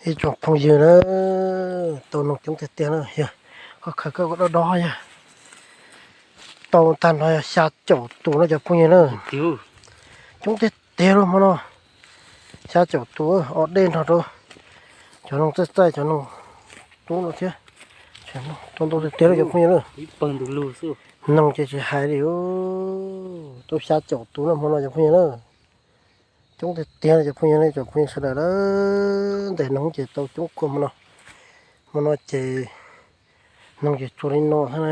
Ib tsoom phooj ywg na, tau noog coob tiag tiag na yog, koj khaws koj dob dob yog, tau tag nrho yog xya caum tus no cov phooj ywg na. Coob tiag tiag lub hmo no, xya caum tus, o dej nrog rau cov noog txaij txaij cov noog tub no thiab. Tau ntau tiag tiag lub cov phooj ywg na. Noog ces tsis hais li, tau xya caum tus no hmo no cov phooj ywg na. Coob tiag tiag cov phooj ywg na, cov phooj ywg sawv daws na, ntes noog ces tau coob kawg hmo no. Hmo no ces noog ces tsuag li no thiab na.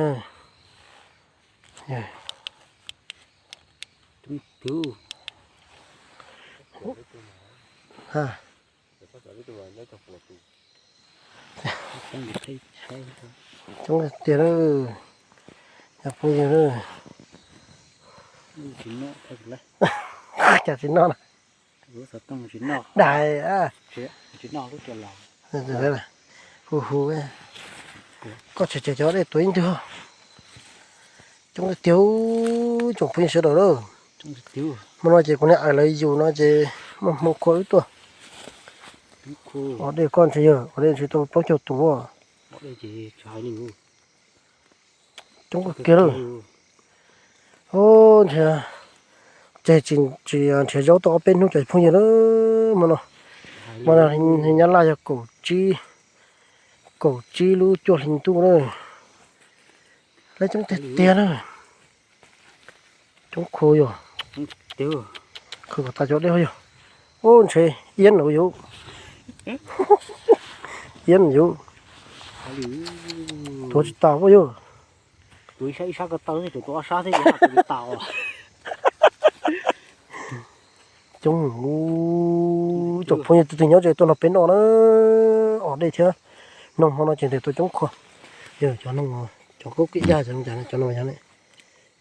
Coob tiag tiag na, cov phooj ywg na. Cas tsis noj na? Dais, hu hu, koj tseg tseg cov dej tuav ib ntwg. Coob tiag tiag, tsoom phooj ywg sawv daws na. Hmo no ces kuv niam lawv yus no ces muaj hmoo khua wb tuaj. O dej koj ntshe yog, o dej ntshe tau plaub caug tus. Coob kawg kiag lawm. Nrhiav, tseg tsis nrhiav zaub tau ob peb hnub cov phooj ywg na. Hmo no, hmo no nyab laj yog kaum tsib, kaum tsib lub cuaj hli ntuj na. Lawv coob tiag tiag na. Coob kawg yog. Khaws kom tas cov dej yog. Ub, ntshe iab no yus, iab no yus, tuav tsis tas pob yog. Coob, tsoom phooj ywg tus twg nyob tsev tuaj nrog peb noj na. O dej thiab noog hmo no ces ntes tau coob kawg. Yog cov noog, cov kaub kim yaj, cov no,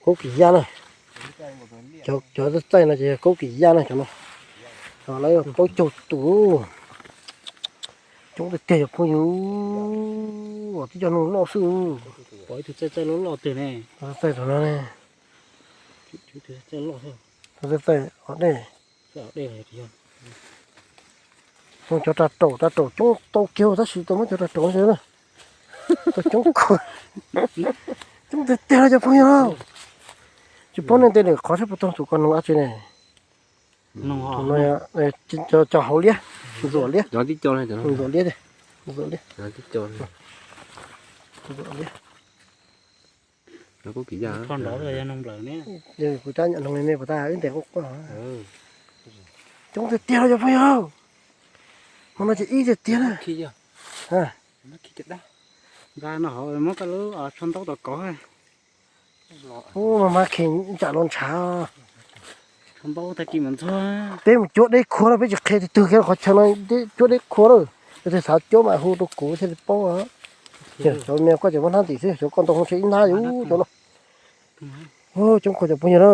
kaub kim yaj na. Cov txaij txaij no ces yog kaub kim yaj na cov no. Lawv plaub caug tus. Coob tiag tiag cov phooj ywg, tib co noog loj xwb. Pom ib tug txaij txaij loj loj tiag ne. Txaij tus no ne. Txaij txaij o dej. Cov rau raum, rau raum coob tau kiag tab sis tau muab cov rau raum no na. Tau coob kawg. Coob tiag tiag no cov phooj ywg. Tsis paub nej ntes lawm qhov saib puas tau tus ko noog dab tsi ne. Cov hauv liab, ntxuam liab, ntxuam liab, ntxuam liab, ntxuam liab. Kuv tab nyam noog li ne puas tab wb ntes quaj quaj. Coob tiag tiag no cov phooj ywg. Hmo no ces ib tiag tiag na. Ub, mas mas khi tsam los ntshav. Peb mus cuab deb khuav no, peb tsis qhia tus twg kiag qhov chaw no, cuab deb khuav lawm. Yog tus xav cuab mas hu rau kuv thiaj li paub. Cov me koj ces muab hnab ntim xwb, cov koj ntoo hauv ntshe ib hnab yus cov no. Coob kawg cov phooj ywg na.